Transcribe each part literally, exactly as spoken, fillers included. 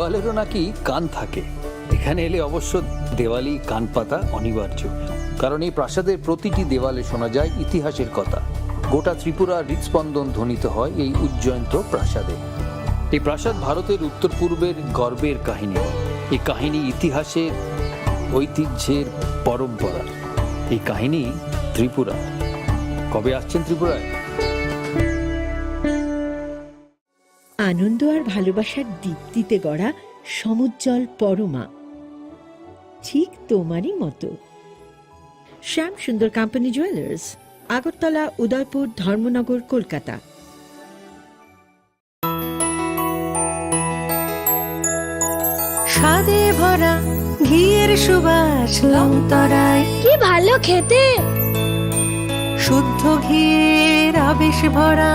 দেওয়ালেরও নাকি কান থাকে। এখানে এলে অবশ্য দেওয়ালি কান পাতা অনিবার্য, কারণ এই প্রাসাদের প্রতিটি দেওয়ালে শোনা যায় ইতিহাসের কথা, গোটা ত্রিপুরার হৃদস্পন্দন ধ্বনিত হয় এই উজ্জয়ন্ত প্রাসাদে। এই প্রাসাদ ভারতের উত্তর পূর্বের গর্বের কাহিনী। এই কাহিনী ইতিহাসের, ঐতিহ্যের, পরম্পরা। এই কাহিনী ত্রিপুরা। কবে আসছেন ত্রিপুরায়? আনন্দ আর ভালোবাসার দীপ্তিতে গড়া সমুজ্জ্বল পরমা, ঠিক তোমারই মতো। শ্যাম সুন্দর কোম্পানি জুয়েলার্স, আগরতলা, উদয়পুর, ধর্মনগর, কলকাতা। স্বাদে ভরা ঘিয়ের সুবাস লংতরাই। কি ভালো খেতে! শুদ্ধ ঘিয়ের আবেশ ভরা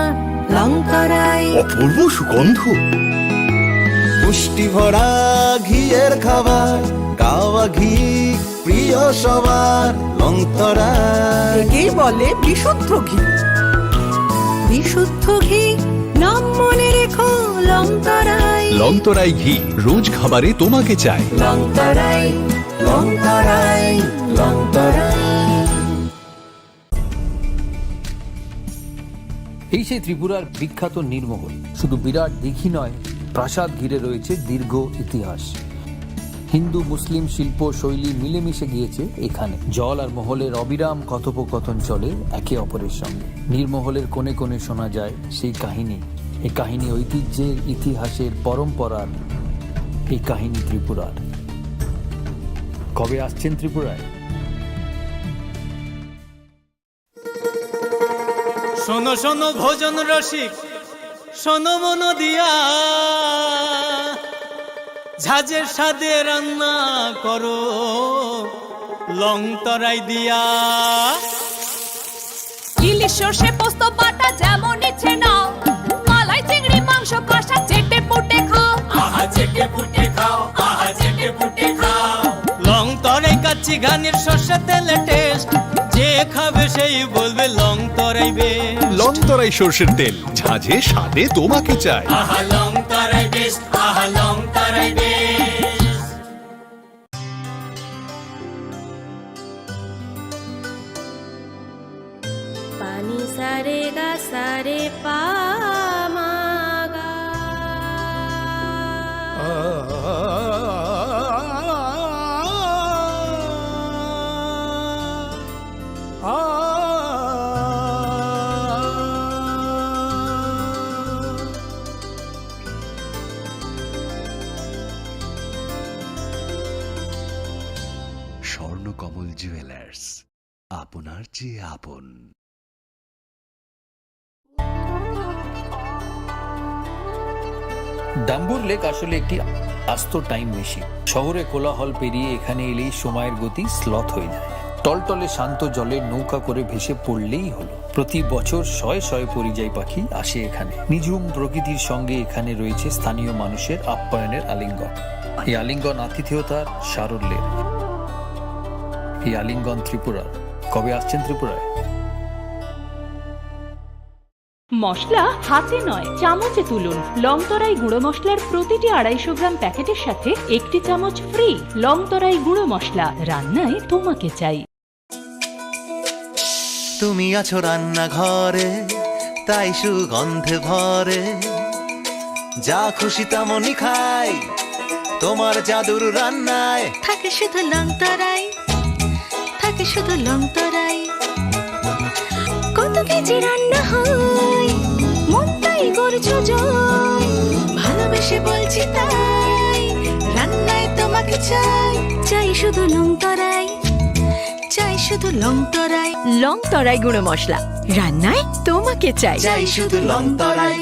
লংতরাই। অপূর্ব সুগন্ধ। পুষ্টি ভরা ঘিয়ের খাবার, গাওয়া ঘি প্রিয় সবার লংতরাই। একেই বলে বিশুদ্ধ ঘি। বিশুদ্ধ ঘি, নাম মনে রেখো লংতরাই। লংতরাই ঘি, রোজ খাবারে তোমাকে চাই। লংতরাই, লংতরাই, লংতরাই। এই সেই ত্রিপুরার বিখ্যাত নীরমহল। শুধু বিরাট দিঘি নয়, প্রাসাদ ঘিরে রয়েছে দীর্ঘ ইতিহাস। হিন্দু মুসলিম শিল্প শৈলী মিলেমিশে গিয়েছে এখানে। জল আর মহলের অবিরাম কথোপকথন চলে একে অপরের সঙ্গে। নীরমহলের কোণে কোণে শোনা যায় সেই কাহিনী। এই কাহিনী ঐতিহ্যের, ইতিহাসের, পরম্পরার। এই কাহিনী ত্রিপুরার। কবে আসছেন ত্রিপুরায়? শোনো শোনো ভোজন রসিক, শোনো মন দিয়া, ঝাঁঝের স্বাদে রান্না করো লংতরাই দিয়া। ইলিশ সর্ষে পোস্ত বাটা যেমন ইচ্ছে নাও, মালাই চিংড়ি মাংস কষা চেটে পুটে খাও। আহা চেটে পুটে খাও, আহা চেটে পুটে খাও। লংতরাই কাচ্চি ঘানির সর্ষে তেলে টেস্ট, যে খাবে সেই বলবে লংতরাই বেস্ট। লংতরাই সর্ষের তেল, ঝাঁঝে স্বাদে তোমাকে চাই। আহা লংতরাই বেস্ট, আহা Longtharai best. Pani sa re ga sa re pa ma ga. Swarnakamal jewellers, আপনার চেয়ে আপন। ডাম্বুর লেক আসলে একটি আস্ত টাইম মেশিন। শহরে কোলাহল পেরিয়ে এখানে এলেই সময়ের গতি স্লথ হয়ে যায়। টলটলে শান্ত জলে নৌকা করে ভেসে পড়লেই হলো। প্রতি বছর শয়ে শয়ে পরিযায়ী পাখি আসে এখানে। নিঝুম প্রকৃতির সঙ্গে এখানে রয়েছে স্থানীয় মানুষের আপ্যায়নের আলিঙ্গন। এই আলিঙ্গন আতিথেয়তার সারল্যের। এই আলিঙ্গন ত্রিপুরার। কবে আসছেন ত্রিপুরায়? মশলা হাতে নয়, চামচে তুলুন। লংতরাই গুঁড়ো মশলার প্রতিটি আড়াইশো গ্রাম প্যাকেটের সাথে একটি চামচ ফ্রি। লংতরাই গুঁড়ো মশলা, রান্নায় তোমাকে চাই। তুমি আছো রান্নাঘরে, তাই সুগন্ধে ভরে। যা খুশি তেমনই খাই, তোমার জাদুর রান্নায়। থাকে শুধু লংতরাই, থাকে শুধু লংতরাই। কত কেজি রান্না হয়, মন তাই করছো জয়। ভালোবেসে বলছি তাই, রান্নায় তোমাকে চাই। চাই শুধু লংতরাই, চাই শুধু লংতরাই। লংতরাই গুঁড়ো মশলা, রান্নায় তোমাকে চাই। চাই শুধু লংতরাই।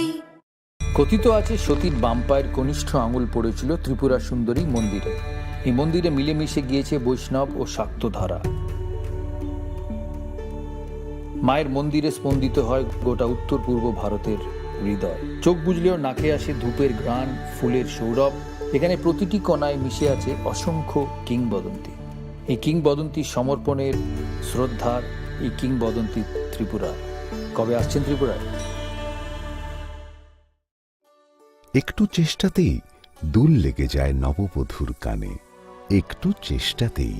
কথিত আছে, সতীর বাম পায়ের কনিষ্ঠ আঙুল পড়েছিল ত্রিপুরা সুন্দরী মন্দিরে। এই মন্দিরে মিলেমিশে গিয়েছে বৈষ্ণব ও শাক্ত ধারা। মায়ের মন্দিরে স্পন্দিত হয় গোটা উত্তর পূর্ব ভারতের হৃদয়। চোখ বুজলেও নাকে আসে ধূপের ঘ্রাণ, ফুলের সৌরভ। এখানে প্রতিটি কণায় মিশে আছে অসংখ্য কিংবদন্তি। এই কিংবদন্তি সমর্পণের, শ্রদ্ধার, এই কিংবদন্তি ত্রিপুরার। কবে আসছেন ত্রিপুরায়? একটু চেষ্টাতেই দুল লেগে যায় নববধূর কানে। একটু চেষ্টাতেই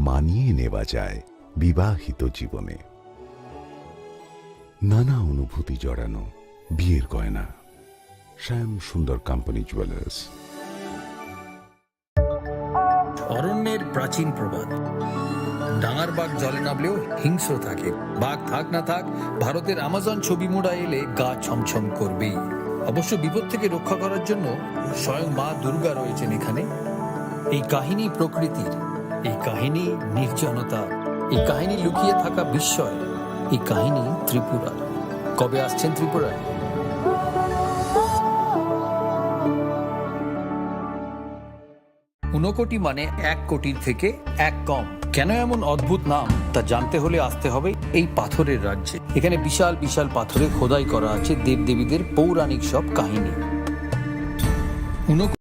মানিয়ে নেওয়া যায় বিবাহিত জীবনে। নানা অনুভূতি জড়ানো বিয়ের গয়না। শ্যাম সুন্দর কোম্পানি জুয়েলার্স। অরণ্যের প্রাচীন প্রবাদ, ডাঙার বাঘ জলে নামলেও হিংস্র থাকে। বাঘ থাক না থাক, ভারতের আমাজন ছবি মোড়া এলে গা ছমছম করবেই। অবশ্য বিপদ থেকে রক্ষা করার জন্য স্বয়ং মা দুর্গা রয়েছেন এখানে। এই কাহিনী প্রকৃতির, এই কাহিনী নির্জনতা, এই কাহিনী লুকিয়ে থাকা বিস্ময়, এই কাহিনী ত্রিপুরার। কবে আসছেন ত্রিপুরায়? ঊনকোটি মানে এক কোটির থেকে এক কম। কেন এমন অদ্ভুত নাম, তা জানতে হলে আসতে হবে এই পাথরের রাজ্যে। এখানে বিশাল বিশাল পাথরে খোদাই করা আছে দেবদেবীদের পৌরাণিক সব কাহিনী। ঊনকোটি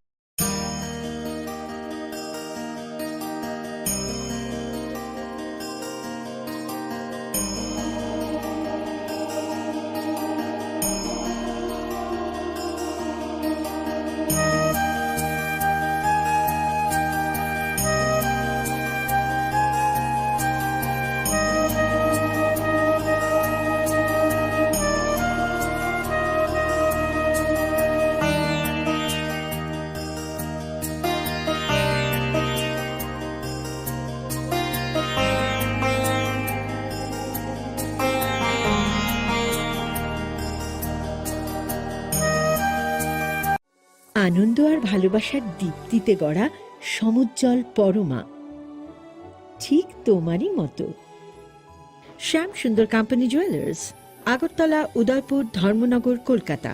আনন্দ আর ভালোবাসার দীপ্তিতে গড়া সমুজ্জ্বল পরমা, ঠিক তোমারই মতো। শ্যাম সুন্দর কোম্পানি জুয়েলার্স, আগরতলা, উদয়পুর, ধর্মনগর, Kolkata.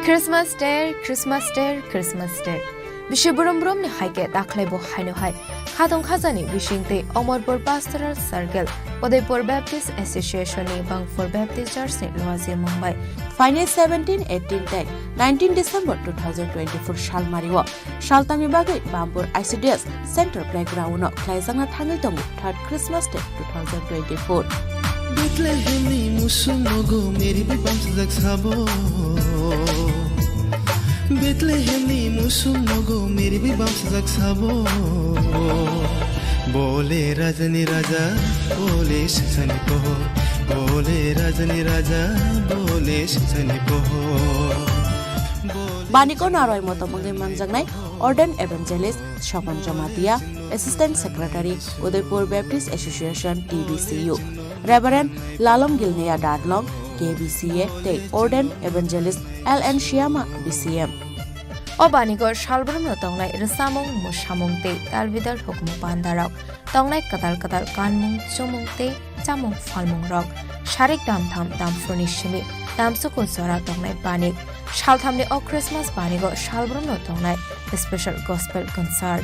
Christmas Day, Christmas Day, Christmas Day. Bisi brum brum ni hai khe dakhwlai bo haino hai. Khatong khajani bising tei Omorpur Pastoral Circle, Udaipur Baptist Association ni Bangpur Baptist Church ni luaji mung bai. Phainai seventeen, eighteen tei nineteen December two thousand twenty-four salmario. Saltamni bagwi Bampur I C D S Center Playground-o khlaijakna thangwi tongo third Christmas Day two thousand twenty-four. Bethlehemni musung nogo meri bai bamsajak sabo. Bethlehemni musung nogo meri bai bamsajak sabo. Bole rajani raja, bole sisani pohor. Bole rajani raja, bole sisani pohor. Bole Baniko naroi motom wngwi manjaknai Ordained Evangelist Swapan Jamatia, Assistant Secretary, Udaipur Baptist Association, T B C U, Reverend Lalom Gilneya Dadlong, K B C A, tei Ordained Evangelist L N Shyama, B C M. O banigo salbrumno tongnai rwchapmung, mwsamung tei talbidal hukumu pandarok, tongnai kwtal kwtal kanmung, chumung tei chamung phalmungrok, sarik damtham damphurni simi damsukun jora tongnai banik. Salthamni o Christmas banigo salbrumno tongnai special gospel concert.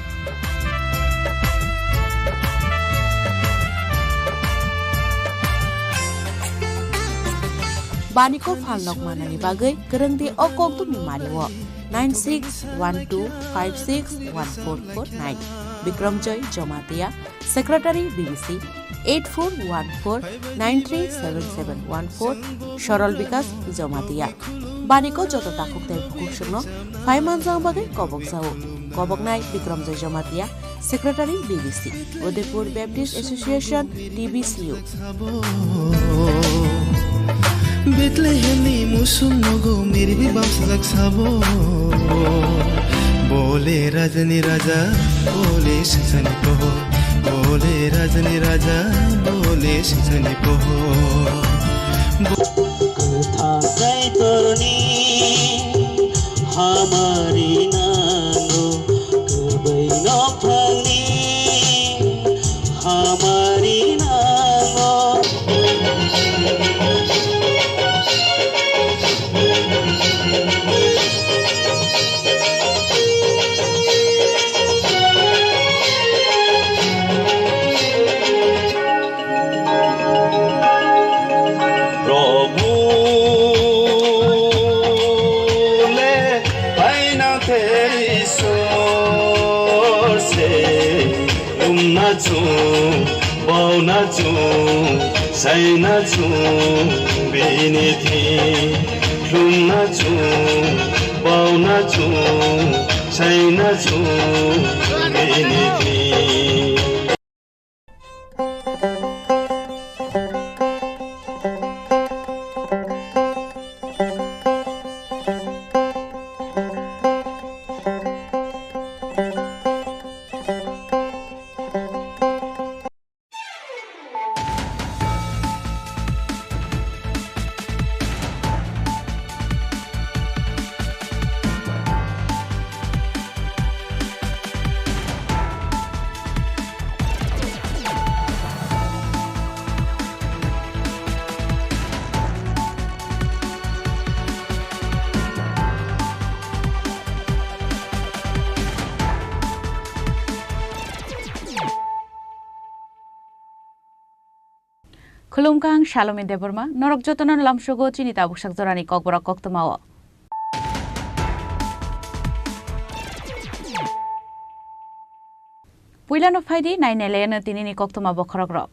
Baniko phalnok manani bagwi kwrwngdi o kokdumni mario nine six one two five six one four four nine. Bikramjoy Jamatia, Secretary B B C, eight four one four nine three seven seven one four, Sorol Bikas Jamatia. Baniko joto takhuk tei bukhuk songno phai manjak bagwi kobok jao. Koboknai Bikramjoy Jamatia, Secretary B B C, Udaipur Baptist Association, T B C U. Bethlehemni musung nogo meri bai bamsajak sabo. Bole rajani raja, bole sisani pohor. Bole rajani raja, bole sisani pohor. Bo- Kwthang Kaitorni hamari nango, kwbwi nokphangni hamari nango. Probhu le paina te Isor se, lumna chung, bauna chung, Chaina chung bini thi, khlumna chung, bauna chung, chaina chung bini thi. Khulumkha, ang Salome Debbarma, norok jotono lamsogo chini tabuksak jorani kokborok koktwmao. Puilano phaidi, nainailayano tinini koktwma bokhorokrok.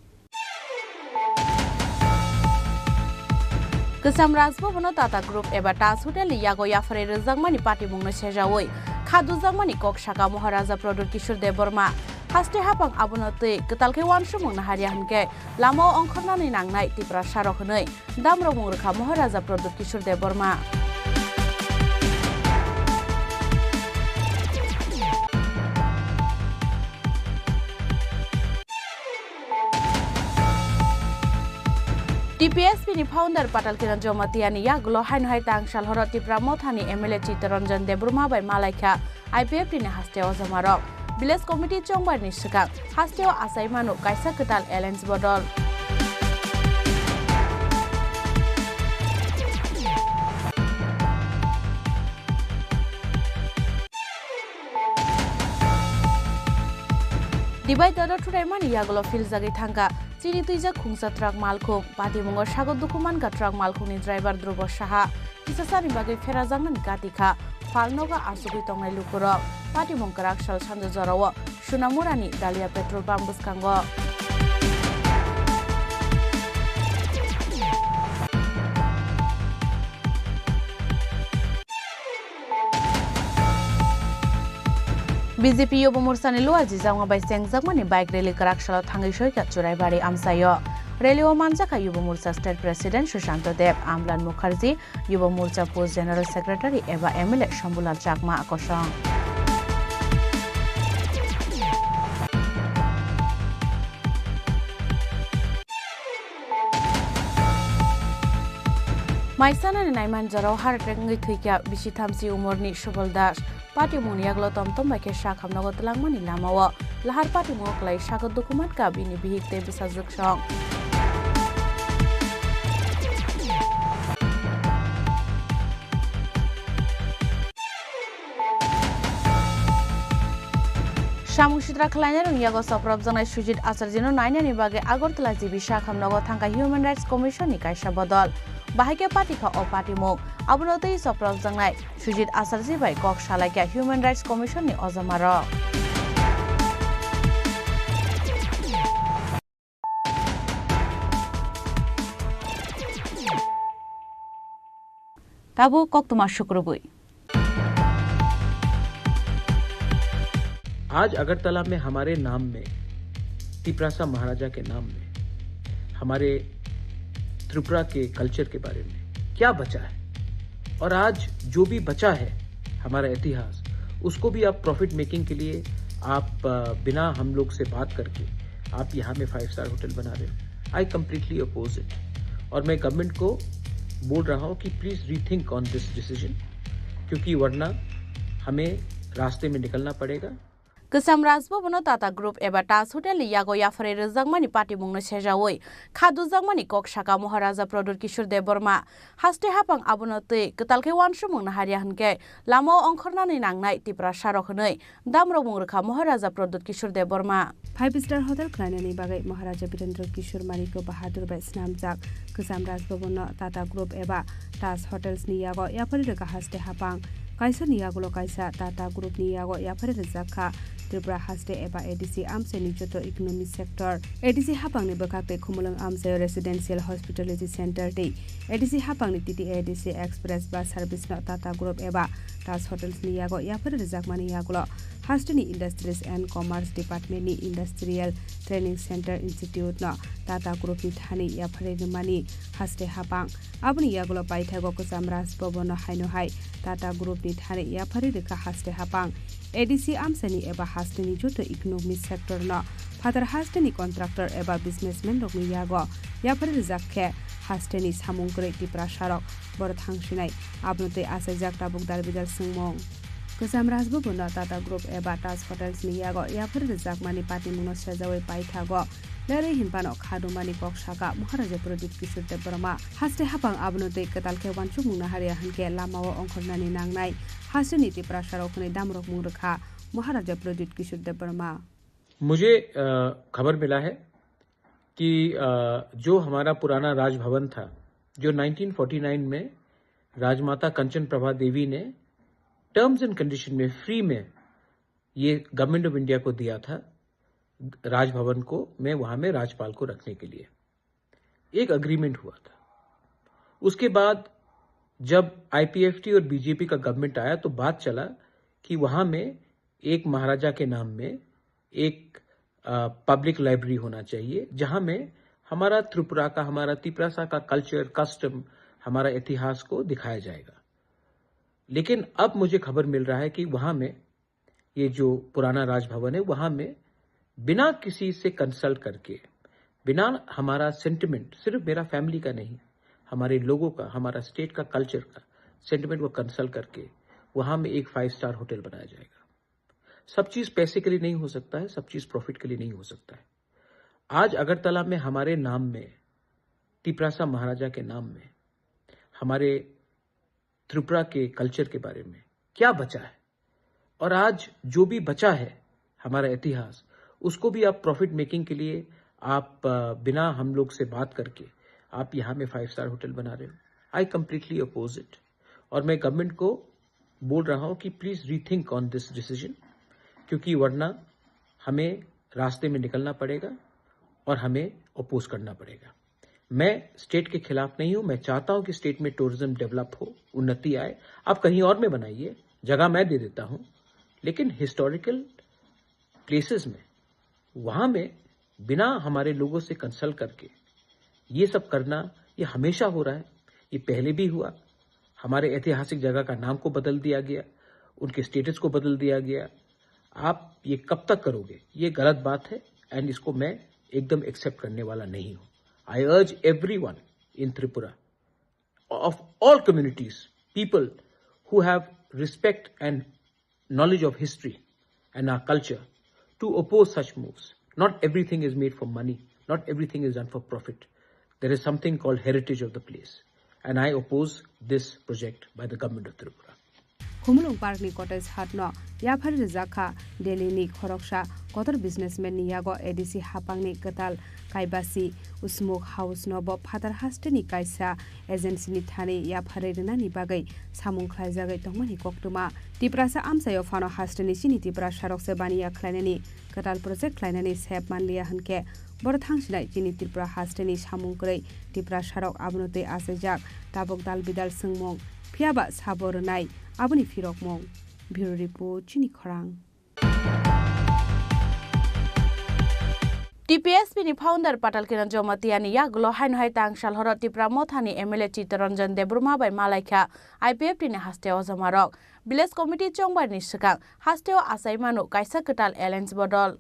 Kwcham Rajbhabono Tata Group eba Taj Hotelni yago yapharwi rwjakmani patimungno sejaui kha dujakmani kok saka Maharaja Pradyut Kishore Debbarma. Haste hapang abono twi kwtal khe uansukmung naharya hwnkhe lamao ongkhornani nangnai Tiprasarok hwnwi damrokmung rwkha Maharaja Pradyut Kishore Debbarma. T P S P ni founder Patal Kiran Jamatia ni yagulo haino hai tang sal horo Tipra Motha ni M L A Chittaranjan Debbarma bai malaikha I P F T ni haste ojamarok. Village Committee chongbar ni swkang hasteo achai mano kaisa kwtal alliance bodol. Dibai dodo thuraimani yagulo philjagwi thangkha chini twijak khungsa truck malkhung. Patimungo sago dukhu mankha truck malkhungni driver Dhrubo Saha. Kisasani bagwi pherajaknani kati kha. Phalnogo achugwi tongnai lukurok. Patimung kwrak sal sanja jorao Sunamurani Dalia petrol pump bwskango. B J P Yuba Morsani Luaji Jangma bai chengjakmani bike rally kwrak salo thangwi soikha Churaibari amchaio. Rally o manjakha Yuba Morcha State President Sushanto Deb, Amlan Mukherjee, Yuba Morcha Post General Secretary eba M L A Shambhulal Chakma kosong. Maisanani naiman jorao heart attack wngwi thwikha bisi thamchi umorni Subal Das. Patimungni yagulo tomtom bai khe sakhamnogo twlangmani lamao lahar patimungo kwlai sago dukhu mankha bini bihik tei bwsajwk song. Samung sitra khlainai rwng yago chopropjaknai Sujit Acharjino nainani bagwi Agartala G B sakhamnogo thangkha Human Rights Commission ni kaisa bodol. Bahai khe patikha o patimung. Abono twi chopropjaknai Sujit Acharji bai kok salaikha Human Rights Commission ni ojamarok. Tabuk koktwma sukrubwi. आज अगरतला में हमारे नाम में, तिपरासा महाराजा के नाम में, हमारे त्रिपुरा के कल्चर के बारे में क्या बचा है, और आज जो भी बचा है हमारा इतिहास, उसको भी आप प्रॉफिट मेकिंग के लिए आप, अ, बिना हम लोग से बात करके आप यहाँ में फाइव स्टार होटल बना रहे हो। I completely oppose it। और मैं गवर्नमेंट को बोल रहा हूँ कि please rethink on this decision, क्योंकि वरना हमें रास्ते में निकलना पड़ेगा। Kwcham Rajbhabono Tata Group eba Taj Hotel ni yago yapharwi rwjakmani patimungno sejaui kha dujakmani kok saka Maharaja Pradyut Kishore Debbarma. Haste hapang abono twi kwtal khe uansukmung naharya hwnkhe lamao ongkhornani nangnai Tiprasarok hwnwi damrokmung rwkha Maharaja Pradyut Kishore Debbarma. Five star hotel khlainani bagwi Maharaja Birendra Kishore Manikya Bahadur bai snamjak Kwcham Rajbhabono Tata Group eba Taj Hotels ni yago yapharwi rwkha haste hapang. Kaisani yagulo kaisa Tata Group ni yago yapharwi rijak kha Tripura haste eba A D C amchaini joto economic sector. A D C hapangni bwkhak tei Khumulwng amchaio residential, hospitality center tei A D C hapangni T T A D C express bus service no Tata Group eba Taj Hotels ni yago yapharwi rijakmani yagulo hasteni Industries and Commerce Department ni Industrial Training Center Institute no Tata Group ni thani yapharwi rwmani haste hapang. Aboni yagulo paithago kwcham Raj Bhavan no haino hai Tata Group ni thani yapharwi rwkha haste hapang. A D C amchaini eba hasteni joto economic sector no phatar hasteni contractor eba businessman rokni yago yapharwi rijak khe hasteni samung kwrwi Tiprasa rok boro thangsinai, abono tei achaijak tabuk dalbidal swngmung. Kwcham Raj Bhavan no Tata Group eba Taj Hotels ni yago yapharwi rijakmani patimung no sejawi paithago. Lerwi hinphano khadumani kok saka Maharaja Pradyut Kishore Debbarma. Haste hapang abono tei kwtal khe uansukmung naharya hinkhe lamao ongkhornani nangnai hasteni Tiprasa rok hwnwi damrokmung rwkha Maharaja Pradyut Kishore Debbarma. मुझे अ, खबर मिला है कि अ, जो हमारा पुराना राजभवन था, जो नाइनटीन फ़ोर्टी नाइन में राजमाता कंचन प्रभा देवी ने टर्म्स एंड कंडीशन में फ्री में ये गवर्नमेंट ऑफ इंडिया को दिया था, राजभवन को, मैं वहां में राजपाल को रखने के लिए एक एग्रीमेंट हुआ था। उसके बाद जब आईपीएफटी और बीजेपी का गवर्नमेंट आया तो बात चला कि वहां में एक महाराजा के नाम में एक पब्लिक लाइब्रेरी होना चाहिए, जहां में हमारा त्रिपुरा का, हमारा तिपरासा का कल्चर, कस्टम, हमारा इतिहास को दिखाया जाएगा। लेकिन अब मुझे खबर मिल रहा है कि वहां में ये जो पुराना राजभवन है, वहां में बिना किसी से कंसल्ट करके, बिना हमारा सेंटिमेंट, सिर्फ मेरा फैमिली का नहीं, हमारे लोगों का, हमारा स्टेट का कल्चर का सेंटिमेंट को कंसल्ट करके वहां में एक फाइव स्टार होटल बनाया जाएगा। सब चीज पैसे के लिए नहीं हो सकता है, सब चीज प्रॉफिट के लिए नहीं हो सकता है। आज अगरतला में हमारे नाम में, तिपरासा महाराजा के नाम में, हमारे त्रिपुरा के कल्चर के बारे में क्या बचा है, और आज जो भी बचा है हमारा इतिहास, उसको भी आप प्रॉफिट मेकिंग के लिए आप, अ, बिना हम लोग से बात करके आप यहाँ में फाइव स्टार होटल बना रहे हो। I completely oppose it. और मैं गवर्नमेंट को बोल रहा हूँ कि please rethink on this decision, क्योंकि वरना हमें रास्ते में निकलना पड़ेगा और हमें अपोज करना पड़ेगा। मैं स्टेट के खिलाफ नहीं हूं, मैं चाहता हूं कि स्टेट में टूरिज्म डेवलप हो, उन्नति आए। आप कहीं और में बनाइए, जगह मैं दे देता हूं, लेकिन हिस्टोरिकल प्लेसेस में, वहां में बिना हमारे लोगों से कंसल्ट करके ये सब करना, ये हमेशा हो रहा है। ये पहले भी हुआ, हमारे ऐतिहासिक जगह का नाम को बदल दिया गया, उनके स्टेटस को बदल दिया गया। आप ये कब तक करोगे? ये गलत बात है, एंड इसको मैं एकदम एक्सेप्ट करने वाला नहीं हूं। I urge everyone in Tripura, of all communities, people who have respect and knowledge of history and our culture, to oppose such moves. Not everything is made for money, not everything is done for profit. There is something called heritage of the place, and I oppose this project by the government of Tripura. Khumulwng Park ni cottage hut no yaphari rijak kha Delhi ni khoroksa kotor businessman ni yago A D C hapang ni kwtal Kaibasi Usmuk House no bo phatar haste ni kaisa agency ni thani yaphari rwnani bagwi samung khlaijagwi tongmani koktwma. Tiprasa amchaio phano haste ni chini Tiprasa rok se baniya khlainani kwtal project khlainani sep manliya hwnkhe boro thangsinai chini Tripura haste ni samung kwrwi Tiprasa rok abono twi achaijak tabuk dal bidal swngmung, phiyaba sabo rwnai aboni phirokmung. Bureau Report, Chini Khorang. T P S P ni founder Patal Kiran Jamatia ni yagulo haino hai tangsal horo Tipra Motha ni M L A Chittaranjan Debbarma bai malaikha I P F T ni haste o joma rok. Village Committee chongbar ni swkang haste o achai manu kaisa kwtal alliance bodol.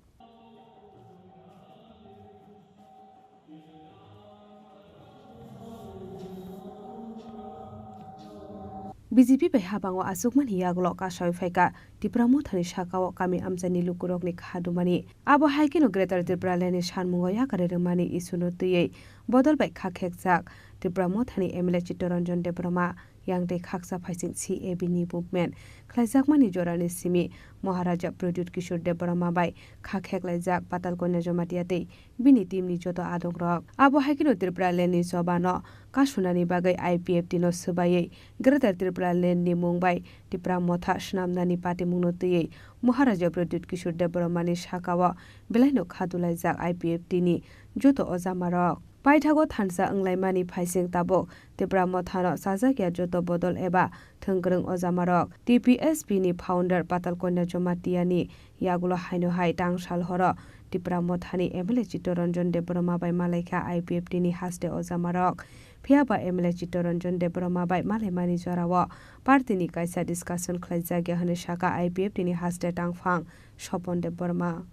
B J P bai habango achukmani yagulo kasawi phaikha Tipra Mothani sakao kami amchaini lukurokni khadumani. Abo hai kheno Greater Tipraland ni sanmungo yakarwi rwmani issue no twiwi bodol bai kha khekjak Tipra Mothani M L A Chittaranjan Debbarma. yang tei khaksa phaising C A B ni movement khlaijakmani jorani simi Maharaja Pradyut Kishore Debbarma bai kha kheklaijak Patal Kanya Jamatia tei bini team ni joto adongrok. Abo hai kheno Tripura Land ni choba no kasunani bagwi I P F T no swbaiwi Greater Tripura Land ni mung bai Tipra Motha swnamnani patimung no twiwi Maharaja Pradyut Kishore Debbarma ni saka o belai no kha dulaijak I P F T ni joto ojamarok. Paithago thansa wnglaimani phaising tabuk Tipra Mothano chajakya joto bodol eba thwngkwrwng ojamarok. T P S P ni founder Patal Kanya Jamatia ni yagulo haino hai tang sal horo Tipra Mothani M L A Chittaranjan Debbarma bai malaikha I P F T ni haste ojamarok. Phiya ba M L A Chittaranjan Debbarma bai malaimani jorao party ni kaisa discussion khlaijakya hwnwi saka I P F T ni haste tangphang Sopon Debbarma.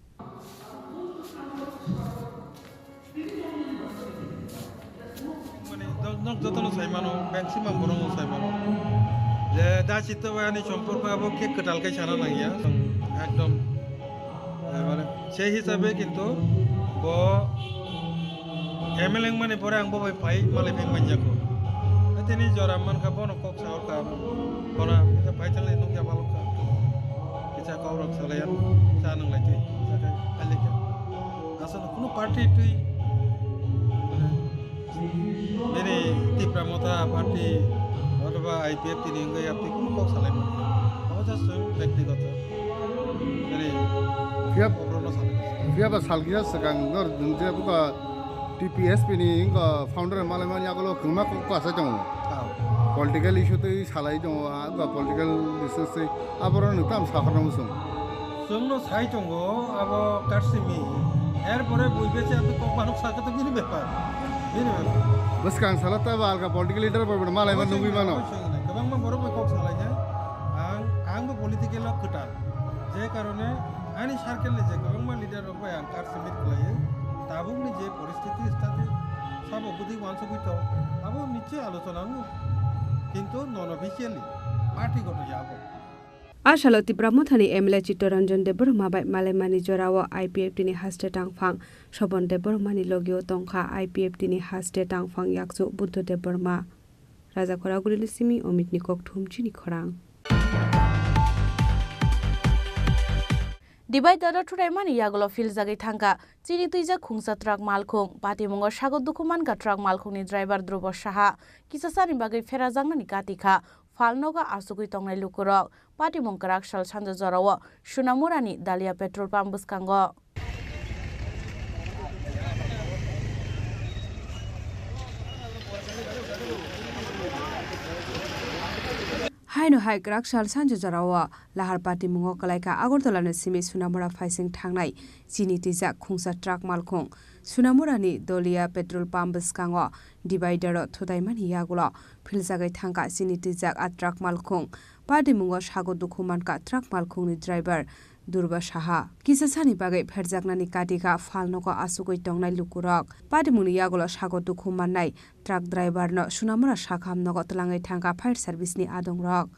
Mane, nok, nok jotono sai mano, maximum borokno sai mano. Je da chitto bai ani somporko abo khe kwtal khe sana nangya. Ekdom, eh, mane, sei hisabe kintu bo M L A wngmani pore ang bo bai phai malai phai manjako. Tini jora mankha bono kok sa orkha. Bono phai thanglai nukya balokha. Kisa kaurok salai, cha nunglai twi, cha khai, khailai kha. Asal kuno party twi, bini Tipra Motha party, othoba I P F T ni wngwi yapti kuno kok salai mano. Abo just swing byaktigoto. Bini Phiya, oborokno salai mano. Phiya ba salkisa swkang nor dungje buka T P S P ni wngkha founder malaimani yagulo kwbangma kok kwsa tongo. Ah. Political issue twi salai tongo, ah, wngkha political issue twi aborok nwng tamo sakhorna muchung. Chwngno sai tongo abo karsimi. Erpore bui beche aboni kok manuk sakha to bini bepar. Bini bepar. Bwskang salo tei ba alka political leader bo malaima nugwi mano. Kwbangma borok bai kok salai khe ang, ang bo political o kwtal. Je karone ani circle ni je kwbangma leader rok bai ang kar se meet khlaiwi, tabukni je poristiti stati sabo bwdwi uansugwi tong, abo nichoi alochona wngo, kintu non officially party goto ya abo. A salo Tipra Mothani M L A Chittaranjan Debbarma bai malaimani jorao I P F T ni haste tangphang Sobon Debbarmani logio tongkha I P F T ni haste tangphang yakchu Buddho Debbarma. Rajakhora Gulini simi Omitni kokthum chini khorang. Dibai doro thuraimani yagulo philjagwi thangkha chini twijak khungsa truck malkhung. Patimungo sago dukhu mankha truck malkhungni driver Dhruba Saha. Kisasani bagwi pherajaknani katikha phalnogo achugwi tongnai lukurok. Patimung kwrak sal sanja jorao Sunamurani Dalia petrol pump bwskango. Haino hai kwrak sal sanja jorao Lahar patimungo kwlaikha Agartala ni simi Sunamura phaising thangnai chini twijak khungsa truck malkhung. Sunamurani Dolia petrol pump bwskango divider o thutaimani yagulo philjagwi thangkha chini twijak a truck malkhung. Patimungo sago dukhu mankha truck malkhungni driver Durba Saha. Kisa sani bagwi pherjaknani katikha phalnogo achugwi tongnai lukurok. Patimungni yagulo sago dukhu mannai truck driver no Sunamura sakham nogo twlangwi thangkha fire service ni adongrok.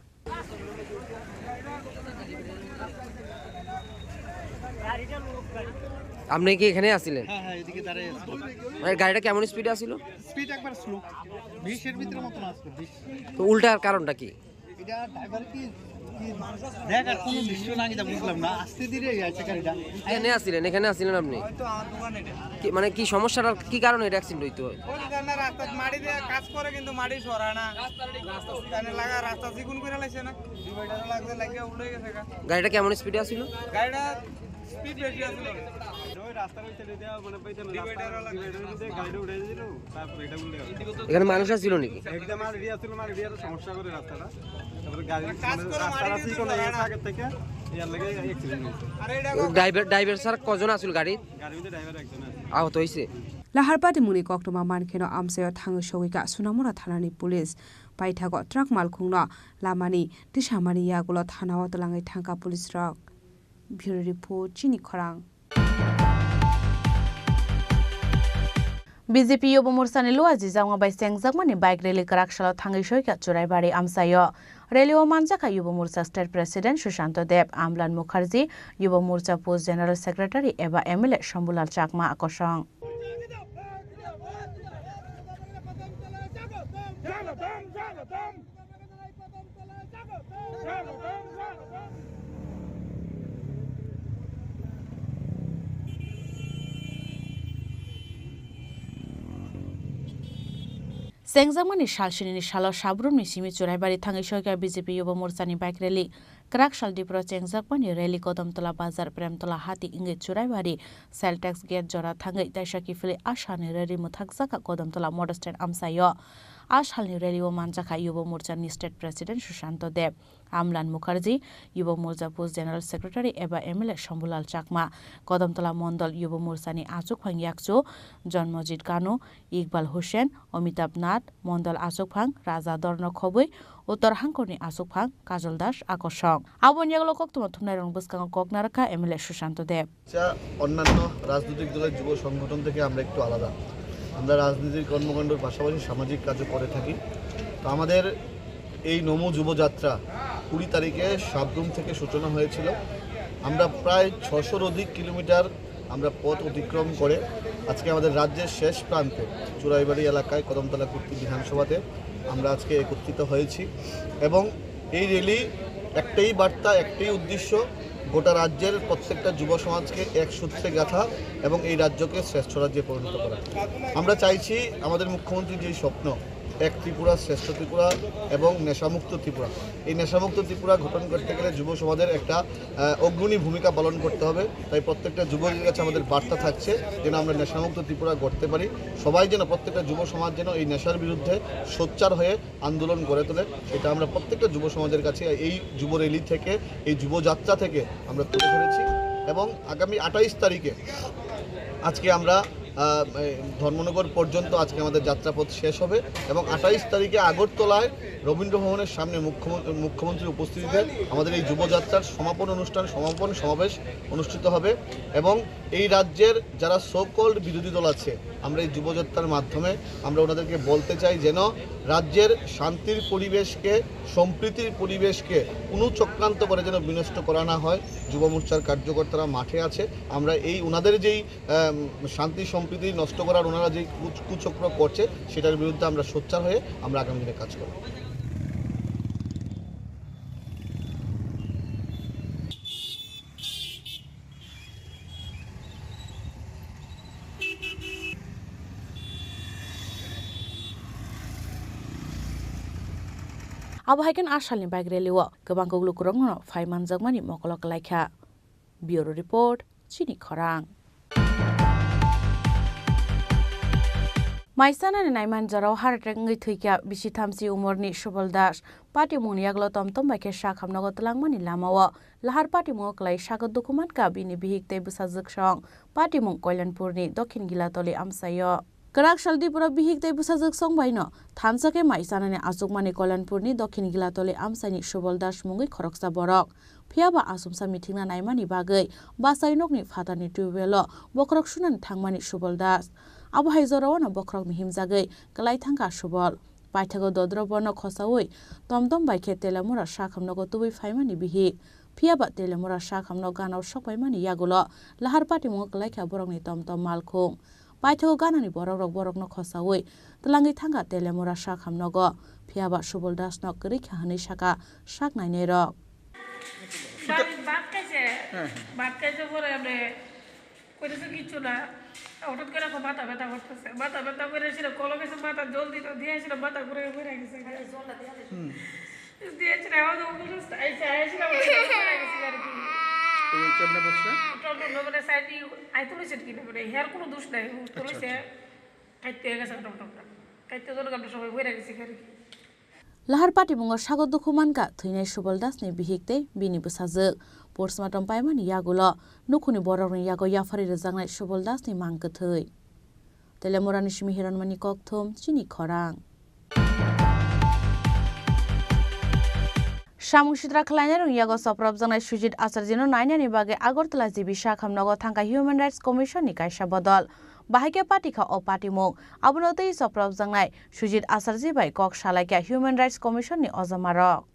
আপনি কি এখানে আছিলেন? হ্যাঁ, হ্যাঁ, এদিকে দাঁড়াই আছি। মানে, গাড়িটা কেমন স্পিডে আসছিল? স্পিড একবার স্লো, বিশের ভিতরে মতন আসলো, বিশ। তো উল্টার কারণটা কি? এটা ড্রাইভার কি, কি দেখার কোনো দৃশ্য না, এটা বুঝলাম না, আস্তে ধীরে যাচ্ছে গাড়িটা। এখানে আসছিলেন, এখানে আসছিলেন আপনি? হয়তো আমার দোকানে এটা। কি, মানে, কি সমস্যাটার কি কারণে এটা অ্যাক্সিডেন্ট হইতো? ওই যে না, রাস্তায় মাটি দিয়ে কাজ করে, কিন্তু মাটি সরায় না, মানে, লাগা রাস্তা চিকন করে লাইছে না, ডিভাইডারও লাগছে, লাগিয়ে উল্টে গেছে গা। গাড়িটা কেমন স্পিডে আসছিল? গাড়িটা স্পিড বেশি আসছিল। ওই রাস্তার ওই সাইডে দেওয়া, মানে, ওই যে রাস্তা ডিভাইডারও লাগছে। ডিভাইডারের মধ্যে গাড়িটা উঠে দিল, তারপর এটা উল্টে গেল। এখানে মানুষ আসছিল নাকি? একদম আর এরিয়া ছিল, আমার এরিয়ার সমস্যা করে রাস্তাটা। তারপরে গাড়ি, কাজ মানে, করে রাস্তাটা মারি চিকন হয়ে গেছে আগের থেকে, এর লাগে অ্যাক্সিডেন্ট হয়েছে। আরে এটা ড্রাইভার, ড্রাইভার স্যার কজন আসছিল গাড়িত? গাড়ির মধ্যে ড্রাইভার একজন আছে। আহত হয়েছে। Lahar patimungni koktwma mankheno amchaio thangwi sogwikha Sunamura thanani police. Paithago truck malkhungno lamani tisamani yagulo thanao twlangwi thangkha police rok. Bureau report, chini khorang. B J P Yuba Morsani luajijakma bai chengjakmani bike rally kwrak salo thangwi soikha Churaibari amchaio. Rally o manjakha Yuba Morsa State President Sushanto Deb, Amlan Mukherjee, Yuba Morsa Post General Secretary eba M L A Shambulal Chakma kosong. Jagatam, jagatam, jagatam. Chengjakmani sal sinini salo Sabrumni simi Churaibari thangwi soikha B J P Yuba Morchani bike rally. Kwrak sal Dipro chengjakmani rally Kodomtola Bazar, Premtola Hati wngwi Churaibari Cell Tax Gate jora thangwi taisa kiphilwi a salni rally mwthakjakha Kodomtola Motor Stand amchaio. A salni rally-o manjakha Yuba Morchani State President Sushanto Deb, Amlan Mukherjee, Yuba Morcha Post General Secretary eba M L A Shambhulal Chakma, Kodomtola Mondol Yuba Morchani achukphang yakchu Janmajit Kanu, Iqbal Hussain, Amitabh Nath, Mondol achukphang Raja Dorno Khobwi, Uttor Hangkorni achukphang Kajol Das Akosong. Aboni yagulo koktwma thumnairokni bwskango kok narwkha M L A Sushanto Deb. যা অন্যান্য রাজনৈতিক দলের যুব সংগঠন থেকে আমরা একটু আলাদা। আমরা রাজনীতির কর্মকাণ্ডর পাশাপাশি সামাজিক কাজও করে থাকি। তো আমাদের এই নমো যুবযাত্রা কুড়ি তারিখে সাবরুম থেকে সূচনা হয়েছিল। আমরা প্রায় ছশোর অধিক কিলোমিটার আমরা পথ অতিক্রম করে আজকে আমাদের রাজ্যের শেষ প্রান্তে চুরাইবাড়ি এলাকায় কদমতলা কুর্তি বিধানসভাতে আমরা আজকে একত্রিত হয়েছি এবং এই র‍্যালি একটাই বার্তা, একটাই উদ্দেশ্য, গোটা রাজ্যের প্রত্যেকটা যুব সমাজকে এক সূত্রে গাঁথা এবং এই রাজ্যকে শ্রেষ্ঠ রাজ্যে পরিণত করা। আমরা চাইছি আমাদের মুখ্যমন্ত্রীর যে স্বপ্ন, এক ত্রিপুরা, শ্রেষ্ঠ ত্রিপুরা এবং নেশামুক্ত ত্রিপুরা, এই নেশামুক্ত ত্রিপুরা গঠন করতে গেলে যুব সমাজের একটা, আহ, অগ্রণী ভূমিকা পালন করতে হবে। তাই প্রত্যেকটা যুবকের কাছে আমাদের বার্তা থাকছে যেন আমরা নেশামুক্ত ত্রিপুরা গড়তে পারি। সবাই যেন, প্রত্যেকটা যুব সমাজ যেন এই নেশার বিরুদ্ধে সোচ্চার হয়ে আন্দোলন গড়ে তোলে, সেটা আমরা প্রত্যেকটা যুব সমাজের কাছে এই যুব র‍্যালি থেকে, এই যুব যাত্রা থেকে আমরা তুলে ধরেছি। এবং আগামী আঠাইশ তারিখে আজকে আমরা, আহ, এই ধর্মনগর পর্যন্ত আজকে আমাদের যাত্রাপথ শেষ হবে এবং আঠাইশ তারিখে আগরতলায় রবীন্দ্র ভবনের সামনে মুখ্যমন্ত্রী, মুখ্যমন্ত্রীর উপস্থিতিতে আমাদের এই যুবযাত্রার সমাপন অনুষ্ঠান, সমাপন সমাবেশ অনুষ্ঠিত হবে এবং এই রাজ্যের যারা সো কল্ড বিরোধী দল আছে, আমরা এই যুবযাত্রার মাধ্যমে আমরা ওনাদেরকে বলতে চাই যেন রাজ্যের শান্তির পরিবেশকে, সম্প্রীতির পরিবেশকে কোনো চক্রান্ত করে যেন বিনষ্ট করা না হয়। যুব মোর্চার কার্যকর্তারা মাঠে আছে, আমরা এই ওনাদের যেই, আম, শান্তি সম্প্রীতি নষ্ট করার ওনারা যেই কুচ-, কুচক্র করছে, সেটার বিরুদ্ধে আমরা সোচ্চার হয়ে আমরা আগামী দিনে কাজ করব। Abo hai khe a salni bike rally-o kwbang kok lukurokno phai manjakmani mokolo kwlaikha. Bureau Report, Chini Khorang. Mai chanani naimani jorao heart attack wngwi thwikha bisi thamchi umorni Subal Das. Patimungni yagulo tomtom bai khe sak hamnogo twlangmani lamao lahar patimungo kwlai sago dukhu mankha bini bihik tei bwsajwk song. Patimung Koilanpurni Dokhin Gilatoli amchaio. Kwrak sal Dipro bihik tei bwsajwk song baino thansa khe mai chanani achukmani Koilanpurni Dokhin Gilatoli amchaini Subal Das mungwi khoroksa borok. Phiyaba achomsa mithikna naimani bagwi bachai nokni phatarni tubewell-o bokhorok sunani thangmani Subal Das. Abo hai jorao'-no bokhorokno himjagwi kwlai thangkha Subal. Paithago dodro bono khosaui tomtom bai khe Telemura sakhamnogo tubui phaimani bihik. Phiyaba Telemura sakhamno ganao sokpaimani yagulo lahar patimungo kwlaikha borokni tomtom malkhung. Paithago ganani borokrok borokno khosaui twlangwi thangkha Telemura sakhamnogo. Phiyaba Subal Dasno kwrwikha hwnwi sakha sak nainairok. ভাত, ভাত খাইছে। হ্যাঁ, হ্যাঁ। ভাত খাইছে পরে আপনি কইতেছে কিচ্ছু না। হঠাৎ করে এখন মাথা ব্যথা করতেছে। মাথা ব্যথা করে এসে কলম এসে মাথা জল দিল, দিয়ে এসে মাথা ঘুরে ঘুরে গেছে। হুম। দিয়ে এসে আমার তো অবস্থা আইসা, আইসা আমার ঘুরে গেছে আর কি। এই কেমনে বসছে? টমটম না, মানে সাইডে আইতে হয়েছে কি না, মানে হেয়ার কোনো দোষ নাই। আচ্ছা, তুলেছে, আচ্ছা। খাইতে হয়ে গেছে টমটমটা। খাইতে জন্য আমরা সবাই ঘুরে গেছি আর কি। Lahar patimungo sago dukhu mankha thwinai Subal Dasni bihik tei bini bwsajwk. Postmortem paimani yagulo nukhungni borokni yago yapharwi rwjaknai Subal Dasni mang kwthwi. Telemurani simi Hiranmani Kokthum, Chini Khorang. Samung sitra khlainairokni yago chopropjaknai Sujit Acharjino nainani bagwi Agartala G B sakhamnogo thangkha Human Rights Commission ni kaisa bodol. Bahai khe patikha o patimung. Abono twi chopropjaknai Sujit Acharji bai kok salaikha Human Rights Commission ni ojomarok.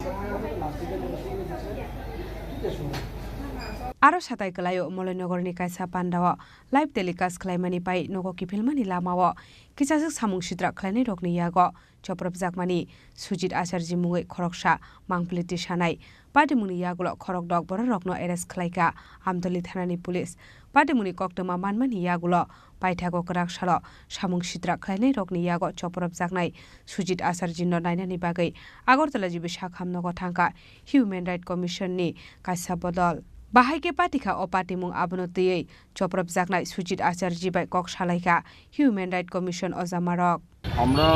Aro satai kwlaio Moloinogorni kaisa pandao live telecast khlaimani pai nogo kiphilmani lamao kisaswk samung sitra khlainairokni yago chopropjakmani Sujit Acharji mungwi khoroksa mangpili tisanai Patimungni yagulo khorokdok bororokno arrest khlaikha Amtali thanani police. Patimungni koktwma manmani yagulo paithago kwrak salo samung sitra khlainairokni yago chopropjaknai Sujit Acharjino nainani bagwi Agartala G B sakham nogo thangkha Human Rights Commission ni kaisa bodol. Bahai khe patikha o patimung, abono twiwi chopropjaknai Sujit Acharji bai kok salaikha Human Rights Commission ojamarok. আমরা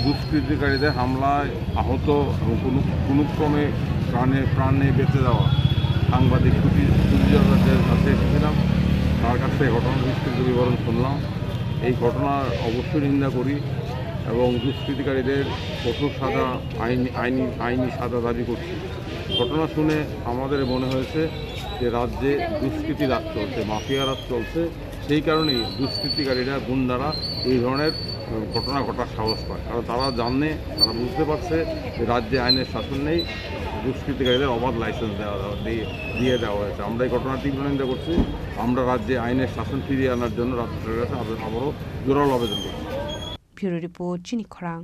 দুষ্কৃতিকারীদের হামলায় আহত এবং কোনো, কোনো ক্রমে প্রাণে, প্রাণ নিয়ে বেঁচে যাওয়া সাংবাদিক সুধীর, সুধীর চট্টোপাধ্যায়ের কাছে এসেছিলাম। তার কাছ থেকে ঘটনার বিস্তারিত বিবরণ শুনলাম। এই ঘটনার অবশ্যই নিন্দা করি এবং দুষ্কৃতিকারীদের কঠোর সাজা, আইন, আইনি, আইনি সাজা দাবি করছি। ঘটনা শুনে আমাদের মনে হয়েছে যে রাজ্যে দুষ্কৃতি রাজ চলছে, মাফিয়া রাজ চলছে। সেই কারণেই দুষ্কৃতিকারীরা, গুন্ডারা এই ধরনের, উম, ঘটনা ঘটার সাহস পায়। কারণ তারা জানে, তারা বুঝতে পারছে যে রাজ্যে আইনের শাসন নেই, দুষ্কৃতিকারীদের অবাধ লাইসেন্স দেওয়া, দেওয়া, দিয়ে, দিয়ে দেওয়া হয়েছে। আমরা এই ঘটনার তীব্র নিন্দা করছি। আমরা রাজ্যে আইনের শাসন ফিরিয়ে আনার জন্য রাজ্য সরকারের কাছে আবে-, আবারও জোরালো আবেদন করছি। Bureau Report, Chini Khorang.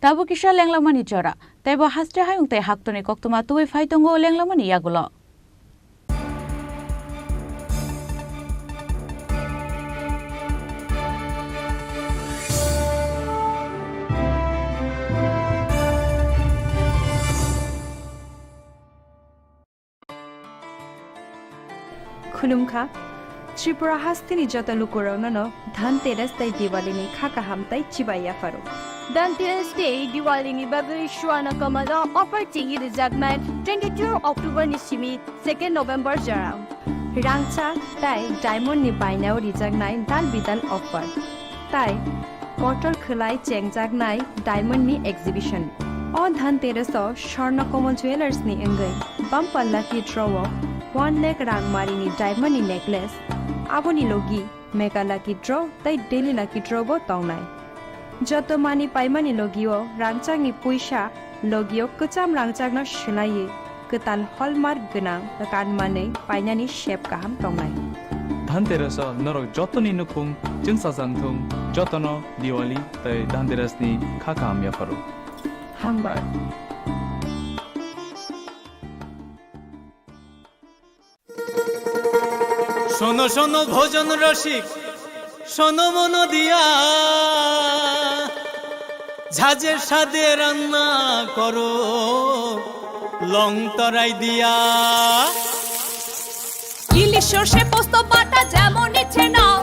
Tabuk kisa lenglamani jora. Teibo haste hayung tei haktorni koktwma tubui phai tongo lenglamani yagulo. Khulumkha, Tripura hasteni joto lukurokno no Dhanteras tei Diwalini kha kaham tei chibai yapharo. Dhanteras tei Diwalini bagwi Swarna Kamal o offer chengwi rwjaknai twenty-two October ni simi second November jora. Rangchak tei diamond ni bainao rijaknai dal bidal offer. Tai kotor khwlai chengjaknai diamond ni exhibition. O Dhanteras o Swarna Kamal Jewellers ni wngwi bumper lucky draw o one lakh rang mari ni diamond ni necklace, aboni logi mega lucky draw tei daily lucky draw bo tongnai. Joto mani paimani logio rangchakni puisa logio kwcham rangchakno swlaiwi kwtal hallmark gwnang kan manwi painani sep kaham tongnai. Dhanteras o norok jotoni nukhung chwngsajak thung, jotono Diwali tei Dhanteras ni kha kaham yapharo. Hambai. শোনো শোনো ভজন রসিক, শোনো মন দিয়া, ঝাঁঝে স্বাদে রান্না করো লং তরাই দিয়া। ইলিশ সর্ষে পোস্ত বাটা যেমন ইচ্ছে নাও,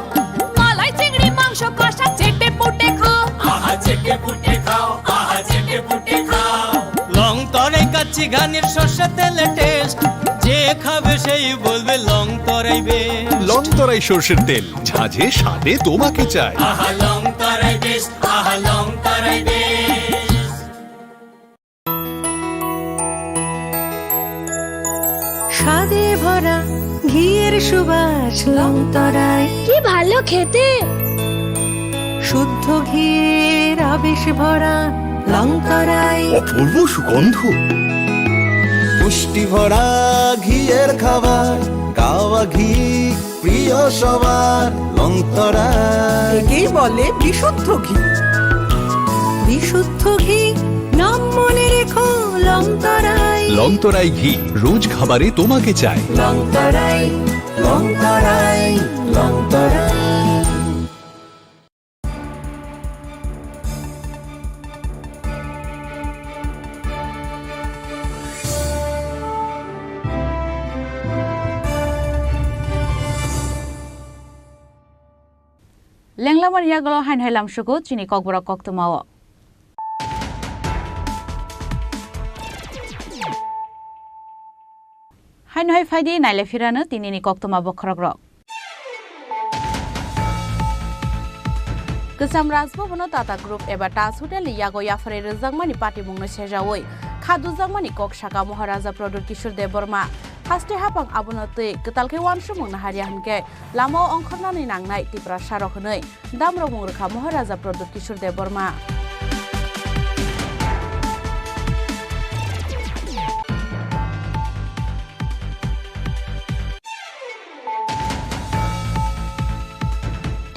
মালাই চিংড়ি মাংস কষা চেটে পুটে খাও। আহা চেটে পুটে খাও, আহা চেটে পুটে খাও। লং তরাই কাচ্চি ঘানির সর্ষে তেলে টেস্ট, যে খাবে সেই বলবে লং তরাই বেশ। লং তরাই সর্ষের তেল, ঝাঁঝে স্বাদে তোমাকে চাই। আহা লং তরাই বেশ, আহা লং তরাই বেশ। স্বাদে ভরা ঘিয়ের সুবাস লং তরাই। কি ভালো খেতে! শুদ্ধ ঘিয়ের আবেশ ভরা লং তরাই। অপূর্ব সুগন্ধ। পুষ্টি ভরা ঘিয়ের খাবার, গাওয়া ঘি প্রিয় সবার, লং তরাই। একেই বলে বিশুদ্ধ ঘি। বিশুদ্ধ ঘি, নাম মনে রেখো লং তরাই। লং তরাই ঘি রোজ খাবারে তোমাকে চাই। লং তরাই, লং তরাই, লং তরাই। Lenglamani yagulo haino hai lamsugo chini kokborok koktwmao. Haino hai phaidi naile phirano tinini koktwma bokhorokrok. Kwcham Rajbhavan-o Tata Group eba Taj Hotel ni yago yapharwi rwjakmani patimungno sejaui kha dujakmani kok saka Maharaja Pradyut Kishore Debbarma. Haste haphang abono twi kwtal khe uansukmung naharya hinkhe lamao ongkhornani nangnai Tiprasarok hwnwi damrokmung rwkha Maharaja Pradyut Kishore Debbarma.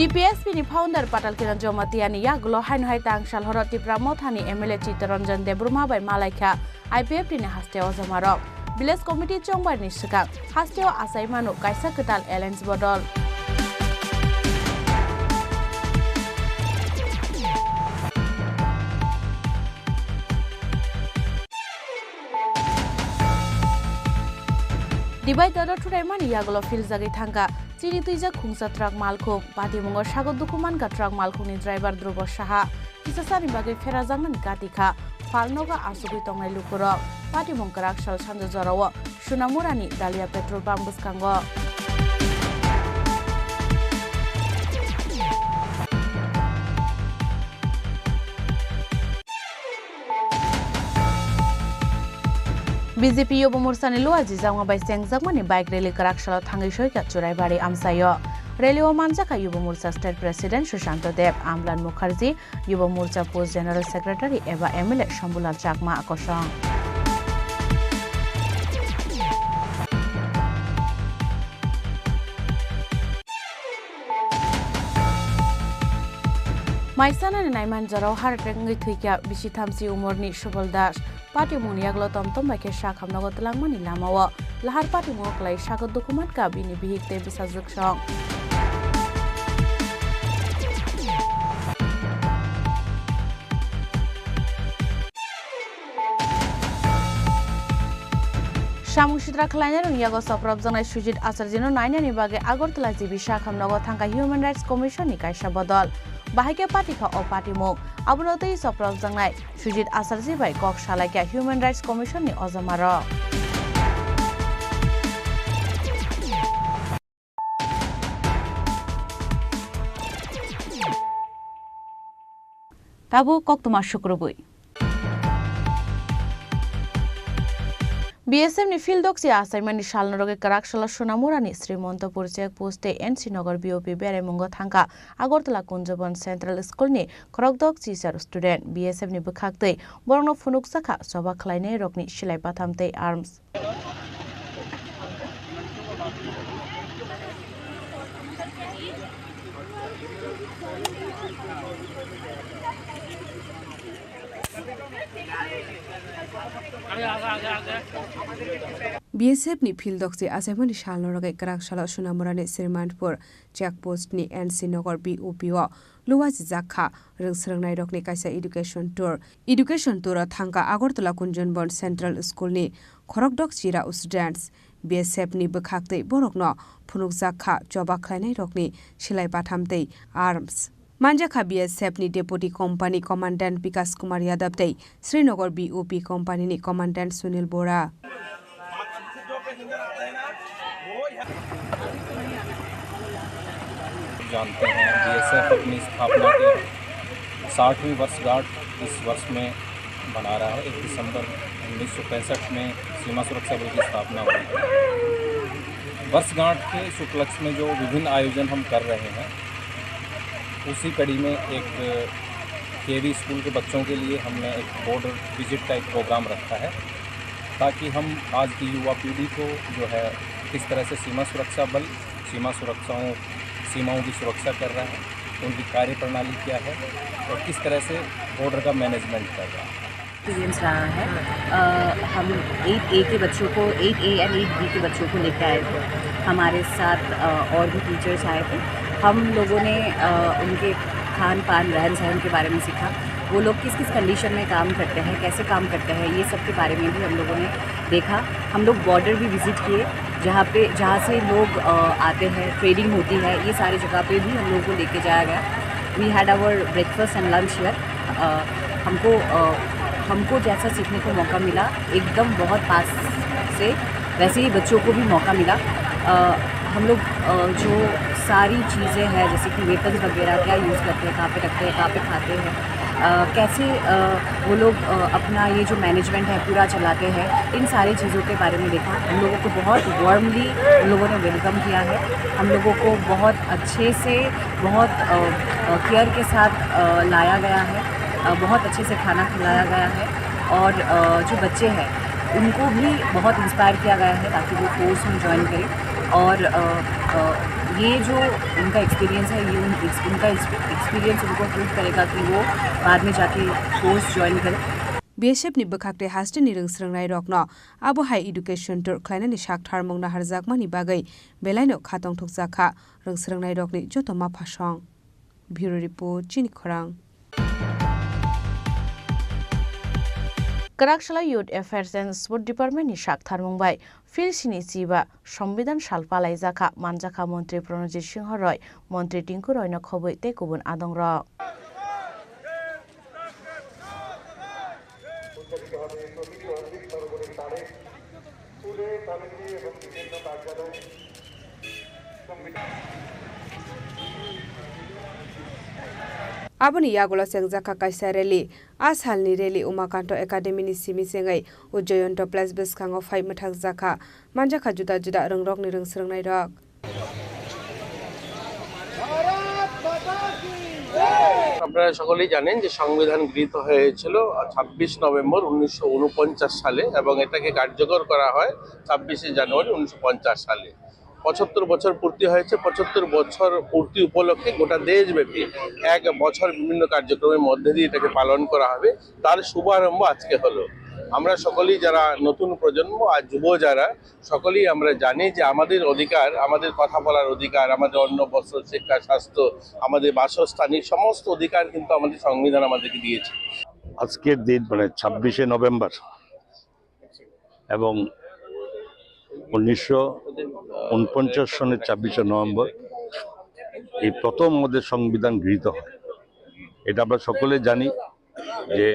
T P S P ni founder Patal Kiran Jamatia ni yagulo haino hai tang sal horo Tipra Motha ni M L A Chittaranjan Debbarma bai malaikha I P F T ni haste ojamarok. Village Committee chongbar ni swkang hasteo achai mano kaisa kwtal alliance bodol. Dibai Tado Thuraimani yagulo philjagwi thangkha chini twijak khungsa truck malkhung. Patimungo sago dukhu mankha truck malkhungni driver Dhrubo Saha. Kisasani bagwi pherajaknani kati kha. Phalnogo achugwi tongnai lukurok. Patimung kwrak sal sanja jorao Sonamurani Dalia petrol pump bwskango. B J P Yuba Morsani Luaji Jangma bai chengjakmani bike rally kwrak salo thangwi soikha Churaibari amchaio. Rally o manjakha Yuba Morcha State President Sushanto Deb, Amlan Mukherjee, Yuba Morcha Post General Secretary eba M L A Shambhulal Chakma kosong. Maisanani naiman jorao heart attack wngwi thwikha bisi thamchi umorni Subal Das. Patimungni yagulo tomtom bai khe sakhamnogo twlangmani lamao lahar patimungo kwlai sago dukhu mankha bini bihik tei bwsajwk song. Samung sitra khwlainairokni yago chopropjaknai Sujit Acharjino nainani bagwi Agartala G B sakhamnogo thangkha Human Rights Commission ni kaisa bodol. Bahai khe patikha o patimung. Abono twi chopropjaknai Sujit Acharji bai kok salaikha Human Rights Commission ni ojamarok. Tabuk koktwma sukrubwi. B S F ni field doksi achaimani salno rogwi kwrak salo Sonamurani Srimantapur check post tei N C Nagar B O P beraimungo thangkha Agartala Kunjabon Central School ni khorokdok teacher student. B S F ni bwkhaktwi borokno phunukjakha choba khlainairokni silai batham tei arms. B S F ni field doksi achaimani salno rogwi kwrak salo Sonamurani Srimantapur check post ni N C Nagar B O P o luwajijak kha rwng swrwngnairokni kaisa education tour. Education tour o thangkha Agartala Kunjanbon Central School ni khorokdok chira students. B S F ni bwkhaktwi borokno phunukjak kha choba khlainairokni silai batham tei arms. Manjakha B S F ni Deputy Company Commandant Bikas Kumar Yadav tei Srinagar B O P Company ni Commandant Sunil Bora. जानते हैं, बीएसएफ अपनी स्थापना के साठवीं वर्षगांठ इस वर्ष में मना रहा है। एक दिसंबर उन्नीस सौ पैंसठ में सीमा सुरक्षा बल की स्थापना हुई थी। वर्षगांठ के इस उपलक्ष्य में जो विभिन्न आयोजन हम कर रहे हैं, उसी कड़ी में एक केवी स्कूल के बच्चों के लिए हमने एक बॉर्डर विजिट का एक प्रोग्राम रखा है, ताकि हम आज की युवा पीढ़ी को जो है, किस तरह से सीमा सुरक्षा बल, सीमा सुरक्षाओं, सीमाओं की सुरक्षा कर रहा है, उनकी कार्यप्रणाली क्या है और किस तरह से बॉर्डर का मैनेजमेंट कर रहा है। एक्सपीरियंस रहा है। अ, हम एट ए के बच्चों को, at A and at B के बच्चों को लेकर आए थे। हमारे साथ, अ, और भी टीचर्स आए थे। हम लोगों ने, अ, उनके खान पान, रहन सहन के बारे में सीखा। वो लोग किस किस कंडीशन में काम करते हैं, कैसे काम करते हैं, ये सब के बारे में भी हम लोगों ने देखा। हम लोग बॉर्डर भी विजिट किए, जहाँ पे, जहाँ से लोग, अ, आते हैं, ट्रेडिंग होती है, ये सारी जगह पे भी हम लोगों को लेके जाया गया। We had our breakfast and lunch here। अ, हमको, अ, हमको जैसा सीखने को मौका मिला, एकदम बहुत पास से वैसे ही बच्चों को भी मौका मिला। अ, हम लोग, अ, जो सारी चीज़ें हैं, जैसे कि वेपन्स वगैरह क्या यूज़ करते हैं, कहाँ पे रखते हैं, कहाँ पे खाते हैं, अ, कैसे, अ, वो लोग, अ, अपना ये जो मैनेजमेंट है पूरा चलाते हैं, इन सारी चीज़ों के बारे में देखा। हम लोगों को बहुत वार्मली उन लोगों ने वेलकम किया है। हम लोगों को बहुत अच्छे से, बहुत, अ, अ, केयर के साथ, अ, लाया गया है। अ, बहुत अच्छे से खाना खिलाया गया है और, अ, जो बच्चे हैं उनको भी बहुत इंस्पायर किया गया है ताकि वो कोर्स में ज्वाइन करें। और अ, अ, ये जो उनका एक्सपीरियंस है, ये उन, एक्स-, उनका एक्सपीरियंस उनको प्रूव करेगा कि वो बाद में जाके फोर्स ज्वाइन करें। Bishop ni bwkhak tei haste ni rwng swrwngnairokno abo hai education tour khlainani sak tharmung naharjakmani bagwi belaino kha tongthokjak kha rwng swrwngnairokni joto maphasong. Bureau Report, Chini Khorang. Kwraksalo Youth Affairs and Sport Department ni sak tharmung bai Phil sini chiba Songbidan sal palaijakha manjakha Montri Pranojit Singho Roy, Montri Tinku Roy no khobwi tei kubun adongrok. Aboni yagulo chengjakha kaisa rally. A salni rally Umakanto Academy ni simi chengwi o Joyonto Place bwskango phai mwthakjakha, manjakha juda juda rwngrokni rwng swrwngnairok. আপনারা সকলেই জানেন যে সংবিধান গৃহীত হয়েছিল ছাব্বিশ নভেম্বর উনিশশো ঊনপঞ্চাশ সালে এবং এটাকে কার্যকর করা হয় ছাব্বিশে জানুয়ারি উনিশশো পঞ্চাশ সালে। পঁচাত্তর বছর পূর্তি হয়েছে। পঁচাত্তর বছর পূর্তি উপলক্ষে গোটা দেশব্যাপী এক বছর বিভিন্ন কার্যক্রমের মধ্যে দিয়ে এটাকে পালন করা হবে। তার শুভারম্ভ আজকে হলো। আমরা সকলেই যারা নতুন প্রজন্ম আর যুব যারা, সকলেই আমরা জানি যে আমাদের অধিকার, আমাদের কথা বলার অধিকার, আমাদের অন্ন, বস্ত্র, শিক্ষা, স্বাস্থ্য, আমাদের বাসস্থান, এই সমস্ত অধিকার কিন্তু আমাদের সংবিধান আমাদেরকে দিয়েছে। আজকের দিন, মানে ছাব্বিশে নভেম্বর এবং উনিশশো ঊনপঞ্চাশ সনের ছাব্বিশে নভেম্বর এই প্রথম আমাদের সংবিধান গৃহীত হয়। এটা আমরা সকলে জানি যে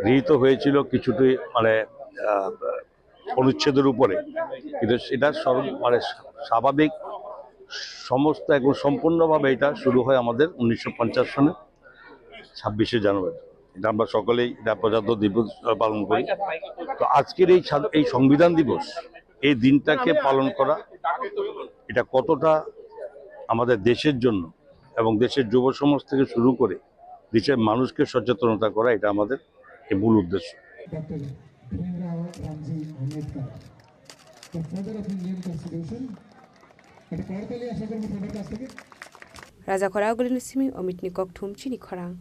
গৃহীত হয়েছিল কিছুটি, মানে, আহ, অনুচ্ছেদের উপরে, কিন্তু সেটা সর্ব-, মানে, স্বাভাবিক সমস্ত এবং সম্পূর্ণভাবে এটা শুরু হয় আমাদের উনিশশো পঞ্চাশ সনে ছাব্বিশে জানুয়ারি। এটা আমরা সকলেই এটা প্রজাতন্ত্র দিবস, আহ, পালন করি। তো আজকের এই স্বাধ-, এই সংবিধান দিবস, এই দিনটাকে পালন করা, এটা কতটা আমাদের দেশের জন্য এবং দেশের যুব সমাজ থেকে শুরু করে দেশের মানুষকে সচেতনতা করা, এটা আমাদের এই মূল উদ্দেশ্য। ডক্টর ভীমরাও রামজি Ambedkar, the father of Indian Constitution। একটা করতালি আশা করবো সবার কাছ থেকে। Rajakhor Agulini simi Omitni Kokthum, Chini Khorang.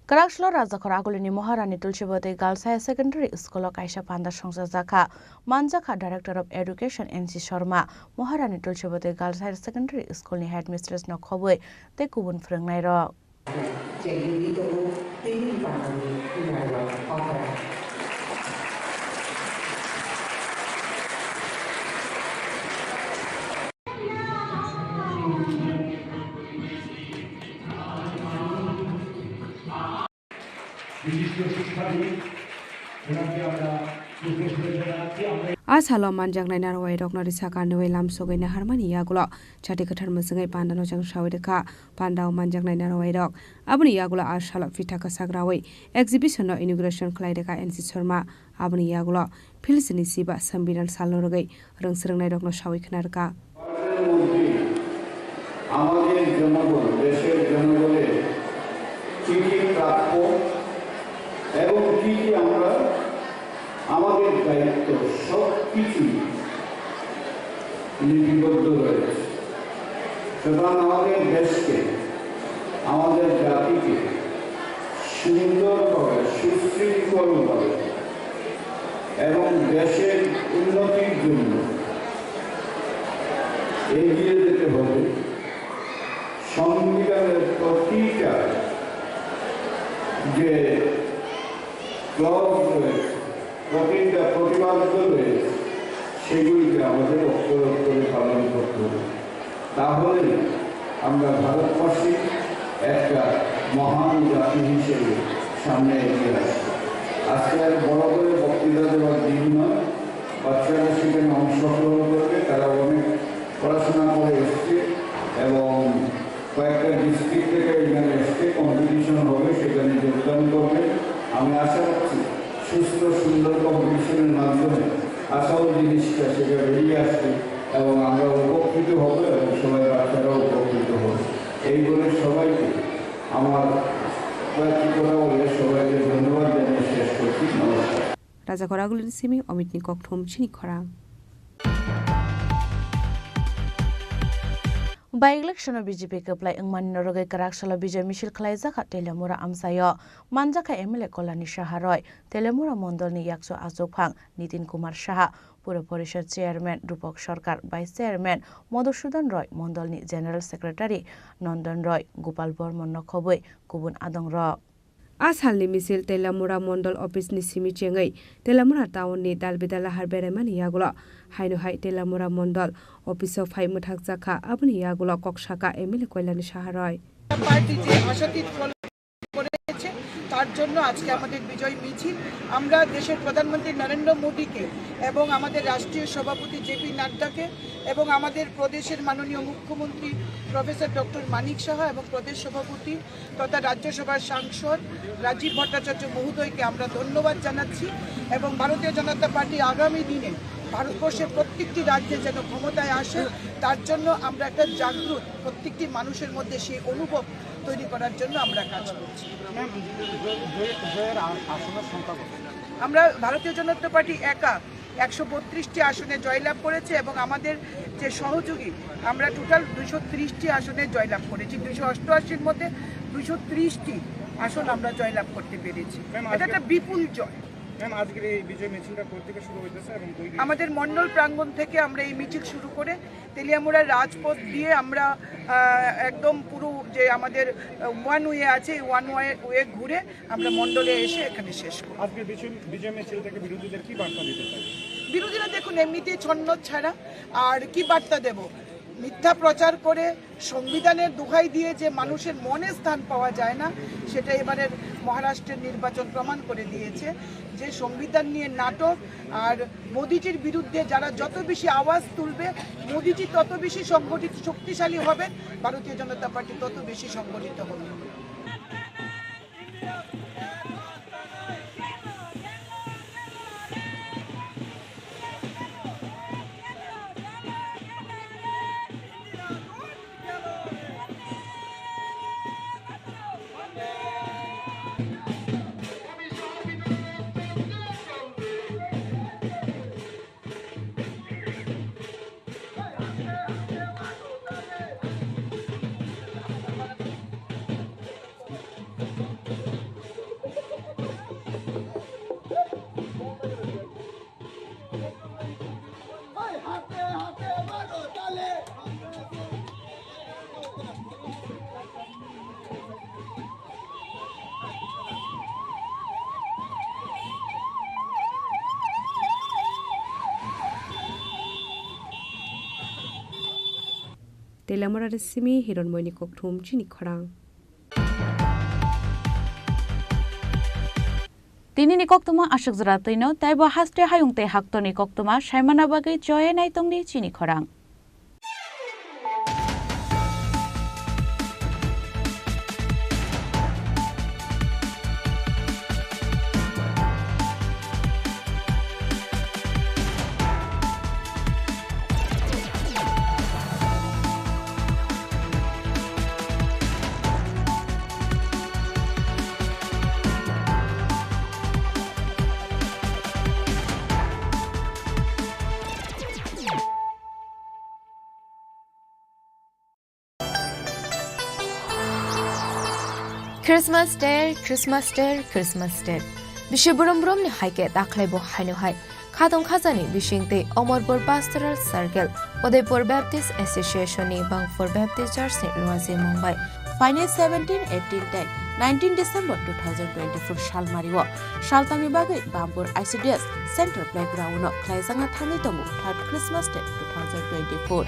Kwraksalo Rajakhor Agulini Maharani Tulsibati Girls Higher Secondary School o kaisa panda songchajakha. Manjakha Director of Education N C Sharma, Maharani Tulsibati Girls Higher Secondary School ni Headmistress no khobwi tei kubun phwrwngnairok. বিশিষ্ট শিক্ষাবিদ, ওনাকে আমরা পুষ্পস্তবক জানাচ্ছি। আমরা A salo manjaknai narwai rokno risa karniwi lamsogwi naharmani yagulo chati kwthar mwchwngwi pandano chwngsawi rwkha. Pandao manjaknai narwai rok aboni yagulo a salo phitha kwchak rawi exhibition no inauguration khlai rwkha N C Sharma. Aboni yagulo Philsini siba Sambidan salno rwgwi rwng swrwngnairokno sawi khna rwkha. আমাদের জনগণ, দেশের জনগণের কি কি প্রাপ্য এবং কি কি আমরা আমাদের দায়িত্ব, সব কিছুই লিপিবদ্ধ রয়েছে। সুতরাং আমাদের দেশকে, আমাদের জাতিকে সুন্দরভাবে, সুশৃঙ্খলভাবে এবং দেশের উন্নতির জন্য এগিয়ে যেতে হবে। সংবিধানের প্রতিটা যে ক্লজ রয়েছে, প্রতিটা প্রতিপাদ্য রয়েছে, সেগুলিকে আমাদের অক্ষরে অক্ষরে পালন করতে হবে। তাহলেই আমরা ভারতবাসী একটা মহান জাতি হিসেবে সামনে এগিয়ে আসবো। আজকে আর বড় করে বক্তৃতা দেওয়ার দিন নয়, বাচ্চারা সেখানে অংশগ্রহণ করবে, তারা অনেক পড়াশোনা করে এসছে এবং কয়েকটা ডিস্ট্রিক্ট থেকে এখানে এসছে, কম্পিটিশন হবে, সেখানে যোগদান করবে। আমি আশা রাখছি সুস্থ সুন্দর কম্পিটিশনের মাধ্যমে আসল জিনিসটা সেটা বেরিয়ে আসবে এবং আমরা উপকৃত হব এবং সবাই বাচ্চারাও উপকৃত হবে। এই বলে সবাইকে আমার কয়েকটি কথা বলে সবাইকে ধন্যবাদ জানিয়ে শেষ করছি। নমস্কার। Raja Khoragulini simi Omitni kokthum chini khorang. By-election-o B J P kwplai wngmani norogwi kwrak salo bijai misil khlaijak kha Teliamura amchaio. Manjak kha M L A Kalyani Saha roi, Teliamura mondolni yakchu achukphang Nitin Kumar Saha, Pura Porishad Chairman Rupak Sarkar, Vice Chairman Madhusudan Roy, mondolni General Secretary Nandan Roy, Gopal Barman nokhobwi kubun adongrok. A salni misil Teliamura Mondol Office ni simi chengwi Teliamura Town ni dalbidal lahar beraimani yagulo. Haino hai Teliamura Mondol Office o phai mwthakjak kha, aboni yagulo kok sakha M L A Kalyani Saha roi. Party যে আশাতীত ফল করেছে, তার জন্য আজকে আমাদের বিজয় মিছিল। আমরা দেশের প্রধানমন্ত্রী নরেন্দ্র মোদীকে এবং আমাদের রাষ্ট্রীয় সভাপতি জে পি নাড্ডাকে এবং আমাদের প্রদেশের মাননীয় মুখ্যমন্ত্রী প্রফেসর ডক্টর মানিক সাহা এবং প্রদেশ সভাপতি তথা রাজ্যসভার সাংসদ রাজীব ভট্টাচার্য মহোদয়কে আমরা ধন্যবাদ জানাচ্ছি এবং ভারতীয় জনতা পার্টি আগামী দিনে ভারতবর্ষের প্রত্যেকটি রাজ্যে যেন ক্ষমতায় আসে, তার জন্য আমরা একটা জাগ্রত, প্রত্যেকটি মানুষের মধ্যে সেই অনুভব তৈরি করার জন্য আমরা কাজ করছি। ম্যাম, জয়-, জয়-, জয়ের আ-, আসনের সংখ্যা কত? আমরা ভারতীয় জনতা পার্টি একা একশো বত্রিশটি আসনে জয়লাভ করেছে এবং আমাদের যে সহযোগী, আমরা টোটাল দুইশো ত্রিশটি আসনে জয়লাভ করেছি। দুইশো অষ্টআশির মধ্যে দুইশো ত্রিশটি আসন আমরা জয়লাভ করতে পেরেছি। ম্যাম, এটা আজকে একটা বিপুল জয়। ম্যাম, আজকের এই বিজয় মিছিলটা কোথা থেকে শুরু হইতেছে এবং কই দিকে? আমাদের মণ্ডল প্রাঙ্গণ থেকে আমরা এই মিছিল শুরু করে তেলিয়ামুড়ার রাজপথ দিয়ে আমরা, আহ, একদম পুরো যে আমাদের, আহ, ওয়ান ওয়ে আছে, এই ওয়ান ওয়ে, ওয়ে ঘুরে আমরা মণ্ডলে এসে এখানে শেষ করব। আজকে বিজয়, বিজয় মিছিল থেকে বিরোধীদের কি বার্তা দিতে চাই? বিরোধীরা দেখুন, এমনিতেই ছন্নছাড়া, আর কি বার্তা দেব? মিথ্যা প্রচার করে, সংবিধানের দোহাই দিয়ে যে মানুষের মনে স্থান পাওয়া যায় না, সেটা এবারের মহারাষ্ট্রের নির্বাচন প্রমাণ করে দিয়েছে যে সংবিধান নিয়ে নাটক। আর মোদিজির বিরুদ্ধে যারা যত বেশি আওয়াজ তুলবে, মোদিজি তত বেশি সংগঠিত, শক্তিশালী হবেন, ভারতীয় জনতা পার্টি তত বেশি সংগঠিত হবে। Teliamura ni simi Hironmoini kokthum chini khorang. Tinini koktwma aswk jora twino, teibo haste hayung tei haktorni koktwma saimana bagwi choye naitongdi chini khorang. Christmas Day, Christmas Day, Christmas Day. Bisi brum brumni hai khe dakhwlaibo haino hai khatong khajani bising tei Omorpur Pastoral Circle, Udaipur Baptist Association ni Bangpur Baptist Church ni luaji mung bai phainai seventeen, eighteen tei nineteen December two thousand twenty-four salmario saltamni bagwi Bangpur I C D S Central Playground-o khlaijakna thangwi tongo third Christmas Day two thousand twenty-four.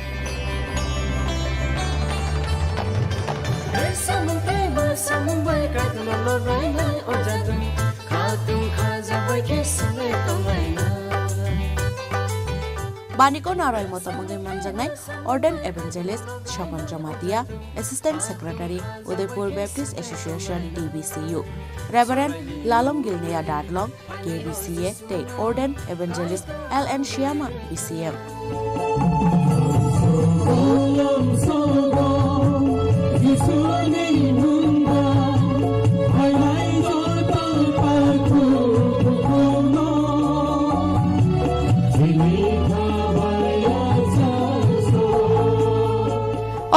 Bani kono aroi motom wngwi manjaknai Ordained Evangelist Sokon Jamatia, Assistant Secretary, Udaipur Baptist Association, D B C U, Reverend Lalom Gilneya Darlong, K B C A, tei Ordained Evangelist L N Shyama, B C M.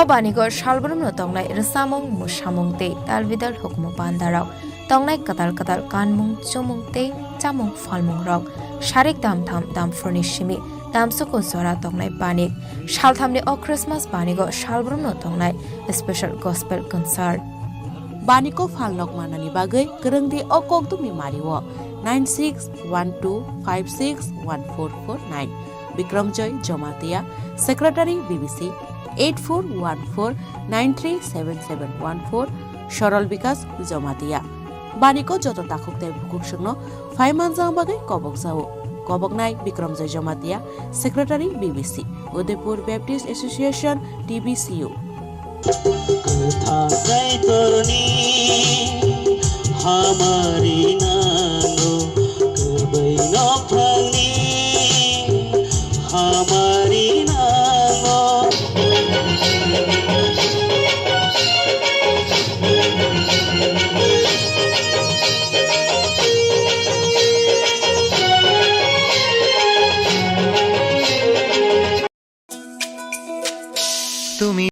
O banigo salbrumno tongnai rwchapmung, mwsamung tei talbidal hukumu pandarok, tongnai kwtal kwtal kanmung, chumung tei chamung phalmungrok, sarik damtham damphurni simi damsuku jora tongnai banik. Salthamni o Christmas banigo salbrumno tongnai special gospel concert. Baniko phalnok manani bagwi kwrwngdi o kokdumni mario nine six one two five six one four four nine. Bikramjoy Jomatia, Secretary B B C, eight four one four nine three seven seven one four, Sorol Bikas Jomatia. Baniko joto takhuk tei bukhuk songno phai manjang bagwi kobok jao. Koboknai Bikramjoy Jomatia, Secretary B B C, Udaipur Baptist Association, T B C U. Kwthang Kaitorni hamari nango, kwbwi nokthangni hamari nango.